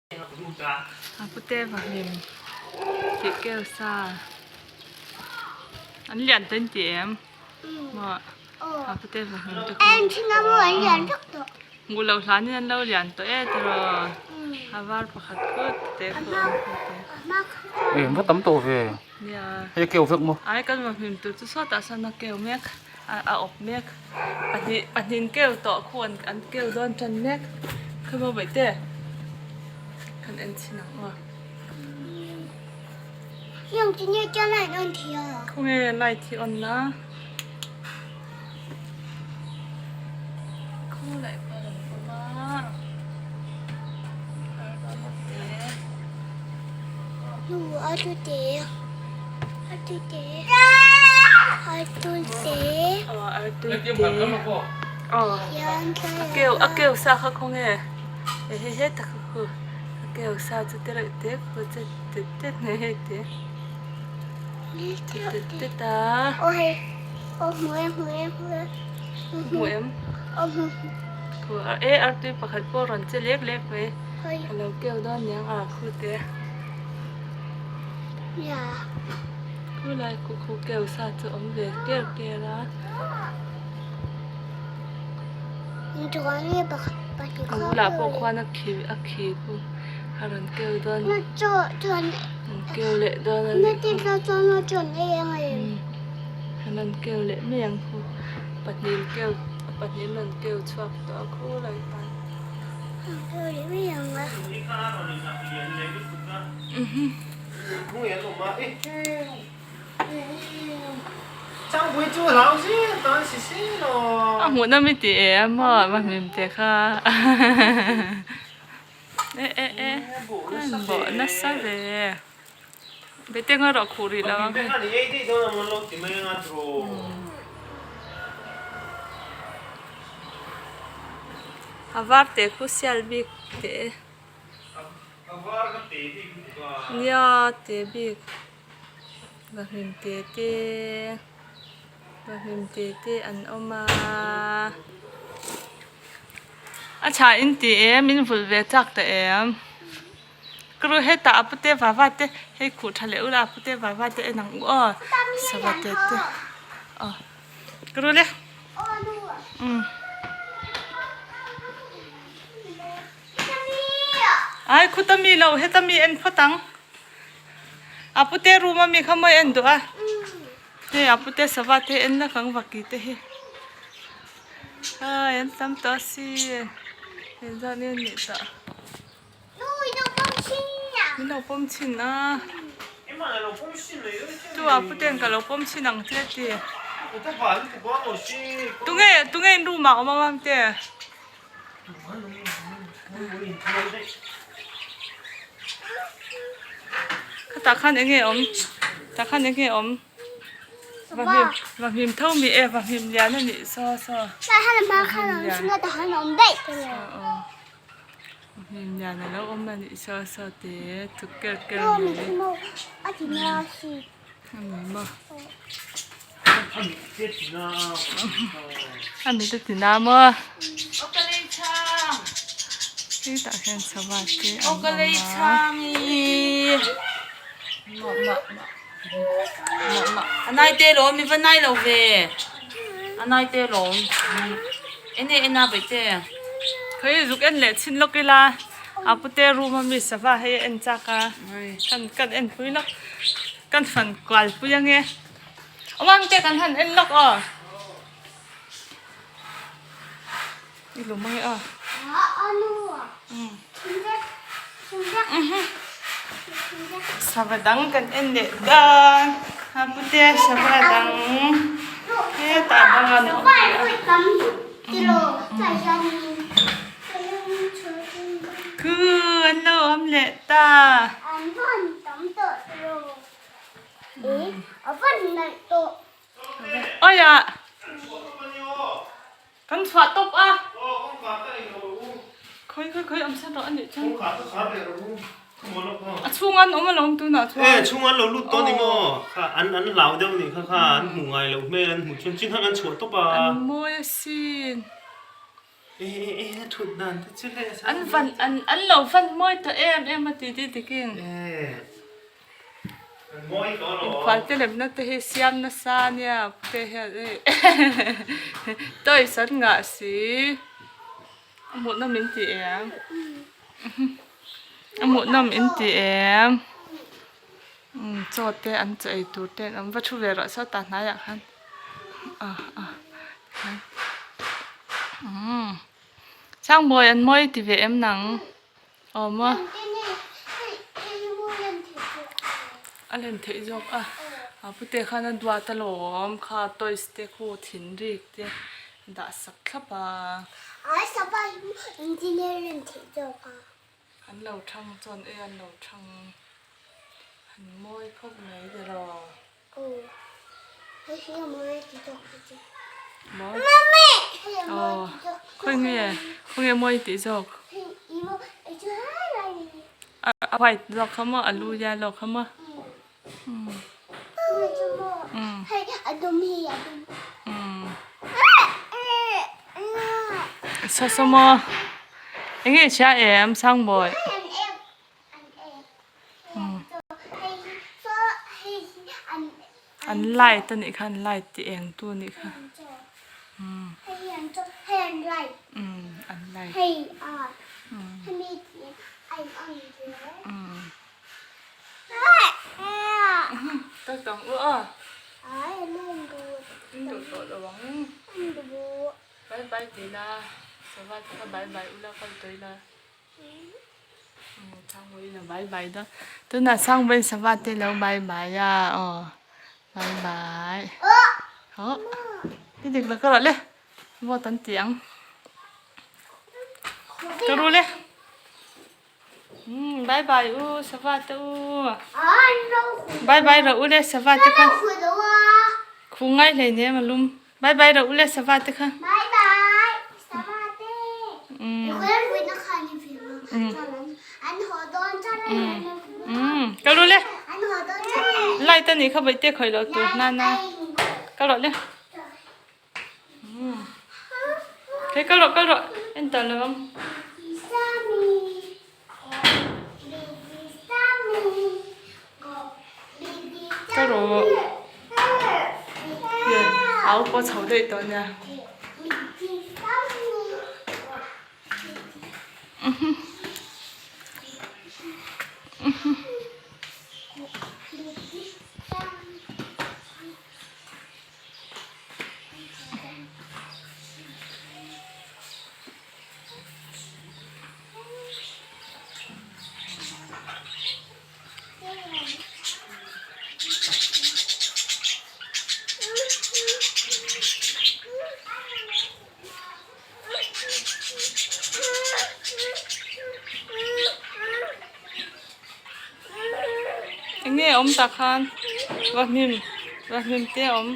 A pute vahlim tih keu sa an lian te an ti em maw a pute vahlim te khu hmuh loh hlanin an lo lian tawh e tiraw a var pakhat khut te khu awm khu te. Eng va tam tawh ve Nia hei a keu vek maw. Ai kan vahlim tur chu sawtah sawn a keu mek a awp mek pahnih pahnih an keu tawh khu an an keu dawn tan mek khaw maw te kan en chhin ang aw. Khawnge light hi on na khu leh pawh an awm a A keu a keu sa kha khawnge he he he tak kha khu a keu sa chu te reuh te khu che tet tet mai hei te tet tet a hmu em khu e artui pakhat pawh a rawn che lek lek mai a lo keu dawn niang a khu te. Khulai khu khu keu sa chu awm ve ker ker a. A bulah pawh khuan a khi a khi khu a rawn keu dawn an keu leh dawn a nih khu an rawn keu leh mai ang khu pahnih keu pahnih an rawn keu chhuak tawh a khulai khan. A hmuh na mi ti em maw va hmim te kha e e e an bawh nasa ve bete nga rawh khuh rih lo ang hei. A var te khu sial bik teh e. Nia te bik va hlim te te va hlim te te an awm a a tha in ti em in vulh ve chak ta em ka ru hetah a pute vava te hei khuh tha leh ula a pute vava te en ang u aw sava te te aw ka ru le umm. Ai khuta mi lo heta mi en phawt ang a pute room a mi kha mawi en duh a hei a pute sava te en la kang vaki te hi ai an tam tawh a si engzat nge an nih tawh min lo pawm chhin a chu a pute ka lo pawm chhin ang che ti tunge tunge in room ah awm a mamte. Khatah khan eng nge awm tah khan eng nge awm va hmim tho mi e va hmim lian a nih saw saw va hmim lian a lo awm a nih saw saw te chuk ker ker mai a ni maw. A mit a ti na maw? Hetah hian sava te an awm a. Khawi zuk en leh chhin lawk ila a pute room a mi sava hei a en chak a kan en pui lawk kan fan kual pui ange. Awm te kan han en lawk aw. I lum ange aw. Sava dang kan en leh dan. Ha pute sava dang. Hetah bang an awm leh a. Khu an lo awm leh ta. Awi ah kan chhuah tawp a khawi khawi khawi awm san rawh a nih chuan a chhung an awm alawm tunah chuan e chhung an lo lut tawh ni maw kha an an hlau deuh nih kha kha an hmuh ngai loh hmel an hmuh chuan chin khan an chhuah tawp a an mawi asin. An van an an lo van mawi tawh em em a ti ti dikin. Inkhual te lemna te hi siam nasa ania pute hian hei toys an ngah si a hmuhnawm in ti em a hmuhnawm in ti em umm chaw te an chaw ei tur te an awm va thu ve rawh sawtah hnaiah khan ah ah tikhan umm Sangbawi an mawi ti ve em nang. Awm a. A len theih zawk a. A pute khan a duat alawm kha toys te khu thinrik te dah sak thlap a. An lo thang chuan e an lo thang an mawi khawp mai tiraw. Aw khawi nge khawi nge mawi tih zawk a white zawk kha maw a lu yellow kha maw saw saw maw eng nge i hria em Sangbawi. An light a nih kha an light tih eng tu a nih kha umm an light umm ka tawng u aw in duh tawh lo ang bye bye ti la sava te kha bye bye ula kal tawh ila. Bye bye dawn tunah Sangbawiin sava te lo bye bye a aw bye bye aw ti dik lo ka rawh le vote an ti ang ka ru le umm bye bye u sava te u bye bye rawh u le sava te kha khu ngai hlei nem a lum. Bye bye rawh u le sava te kha. Bye bye sava te. Ka ru le. Light a nih kha baihte khawih loh tur na na. Ka rawh le. Hei ka rawh ka rawh en tawh lo ang. Ka rawh au pawh chho daih tawh nia. Eng nge a awm tah khan va hnim va hnim te a awm.